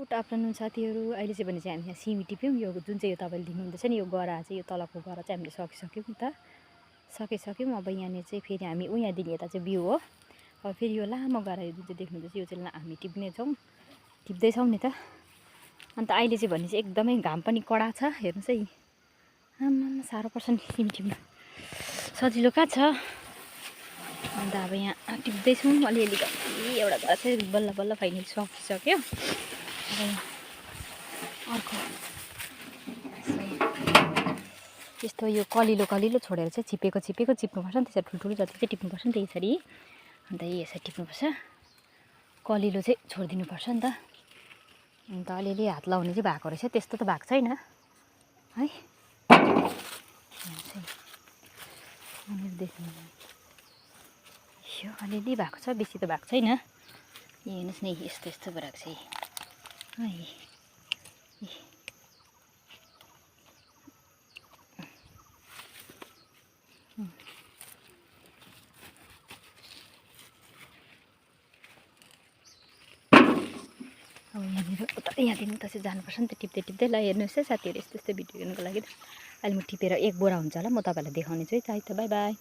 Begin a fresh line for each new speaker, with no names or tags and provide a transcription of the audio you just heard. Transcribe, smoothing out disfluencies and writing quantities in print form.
Good afternoon साथीहरू। अहिले चाहिँ भने चाहिँ हामी यहाँ सिमी टिप्यौँ। यो जुन चाहिँ यो तपाईँले देख्नुहुँदैछ नि, यो गरा चाहिँ यो तलको गरा चाहिँ हामीले सकिसक्यौँ नि त, सकिसक्यौँ। अब यहाँनिर चाहिँ फेरि हामी यहाँदेखि यता चाहिँ बिउ हो। अब फेरि यो लामो गरा यो जुन चाहिँ देख्नुहुँदैछ यो चाहिँ हामी टिप्दैछौँ नि त। अन्त अहिले चाहिँ भने चाहिँ एकदमै घाम पनि कडा छ। हेर्नुहोस् है, आम्मा साह्रो पर्छ नि सिमी टिप्नु, सजिलो कहाँ छ। अन्त अब यहाँ टिप्दैछौँ अलिअलि। एउटा गरा चाहिँ बल्ल बल्ल फाइनली सकिसक्यो। अर्को यस्तो यो कलिलो कलिलो छोडेर चाहिँ छिपेको चिप्नुपर्छ नि, त्यसरी ठुल्ठुलो जति चाहिँ टिप्नुपर्छ नि त यसरी। अन्त यसरी टिप्नुपर्छ, कलिलो चाहिँ छोडिदिनुपर्छ नि त। अन्त अलिअलि हात लाउने चाहिँ भएको रहेछ, त्यस्तो त भएको छैन है। देख्नु यो अलिअलि भएको छ, बेसी त भएको छैन। हेर्नुहोस् न यस्तो यस्तो भएको छ है। अब यहाँनिर उता यहाँदेखि उता चाहिँ जानुपर्छ नि त टिप्दै टिप्दै। ल हेर्नुहोस् है साथीहरू, यस्तो यस्तो भिडियो हेर्नुको लागि अहिले म टिपेर एक बोरा हुन्छ होला, म तपाईँहरूलाई देखाउने छु है त। By by.